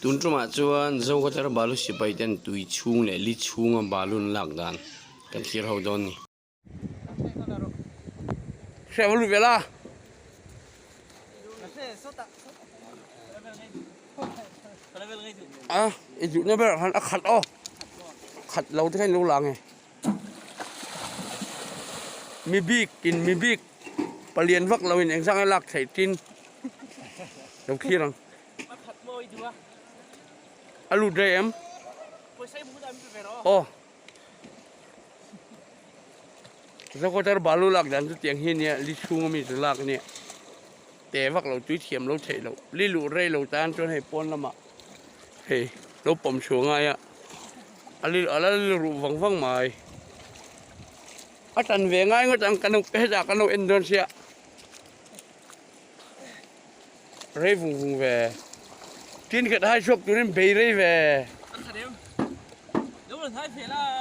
Tun tumah chuan Zokhawthar balu sipai ten tui chhung leh li chhunga balu an lak dan kan thlir ho dawn ni. Hre va lut ve la. A i duhna berah khan a khat aw. Khat lo te khan i lo la ange. Mi bik in mi bik palian vak lo in engzah nge lak theih tin lo thlir ang. A lut rei em? Aw. Zokhawthar balu lak dan chu tiang hi ania li chhung ami chu lak ania te vak lo tui thiam lo theih loh li luh rei lo tan chuan hei pawn lamah hei lo pawm chhuah ngai a a li a la li ruh vang vang mai a tan ve ngai ngawt ang kan hetah kan lo en dawn sia rei vung vung ve tin khat hai chhuak turin bei rei ve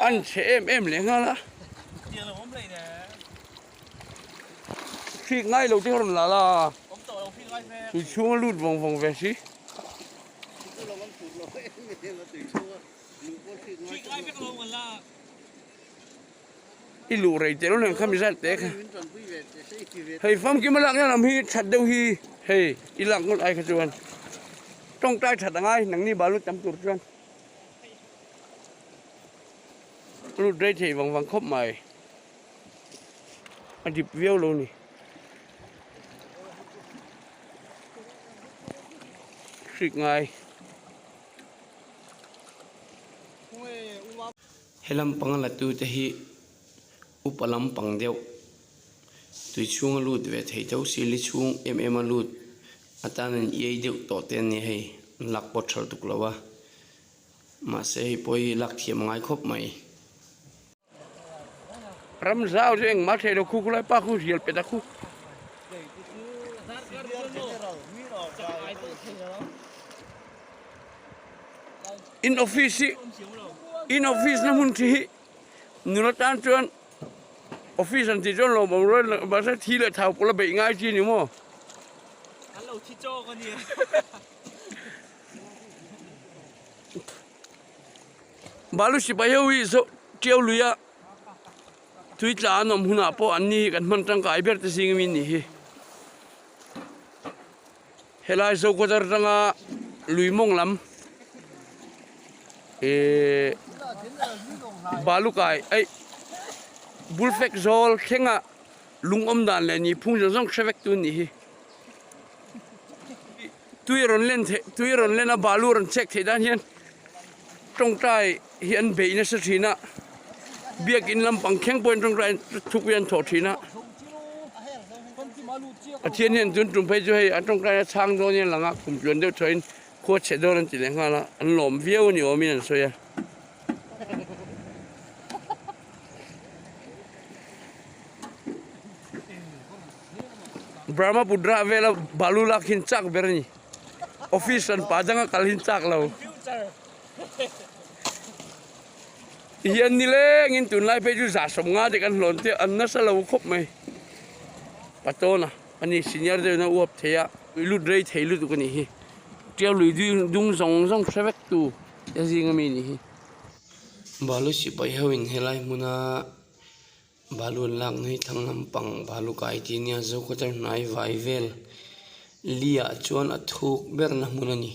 an chhe em em leh nghal a hrik ngai lo te kha rawn la la tui chhung a lut vawng vawng ve si. I luh rei teh lo nen kha mi zat teh kha hei famkim a lak na lam hi that deuh hi hei i lak ngawt ai kha chuan tawngtai that a ngai nangni balu tam tur chuan lut rei thei vang vang khawp mai a dip viau lo ni hrik ngai. He lampanga la tute hi upa lampang deuh tui chhunga lut ve thei tho si li chhung em em a lut atan an iai deuh tawh te ania hei an lak pawt tha lutuk lo a mahse hei pawh hi lak thiam a ngai khawp mai. Ram zau chu engmah thei lo khu khu lai pa khu rial pet a khu. In office hi in office na hmun thi hi nula tan chuan office an tih chuan lawm awm rual lo mahse thi leh thau pawh la beih ngai chi ni maw. An lo thi chawk a nia. Balu sipai ho hi zo tiau lui a tui tla an awm hunah pawh an ni hi kan hman tangkai ber te zing ami ni hi. Helai Zokhawthar atanga lui mawng lam ehh Balukai aih Bulfek zawl thlenga lung awm dan leh ni phung zawng zawng hre vek tu anih hi. Tui rawn len theih tui rawn len a balu rawn chek theih dan hian tawngtai hi an beih nasa thin a biakin lampang thleng pawhin tawngtai thuk hi an thawh thin a. Pathian hian tun tum phei chu hei a tawngtai a chhang dawn hian lang a kum tluan deuh thuahin khua chhe dawn an ti leh nghal a an lawm viau a ni awmin an sawi a. Brahmaputra vela balu lak hin chak ber a ni office an pa danga kal hin chak lo tihian nilengin tunlai phei chu za sawmnga te kan hlawn te an nasa lo khawp mai patawna ani senior deuh in a uap thei a lut rei thei lutuk a nih hi tiau lui dung zawng zawng hre vek tu te zing ami a nih hi balu sipai ho in helai hmuna balu an lakna hi thlang lampang balu kai tih ania zokhawthar hnai vai vel li ah chuan a thuk ber na hmun a ni.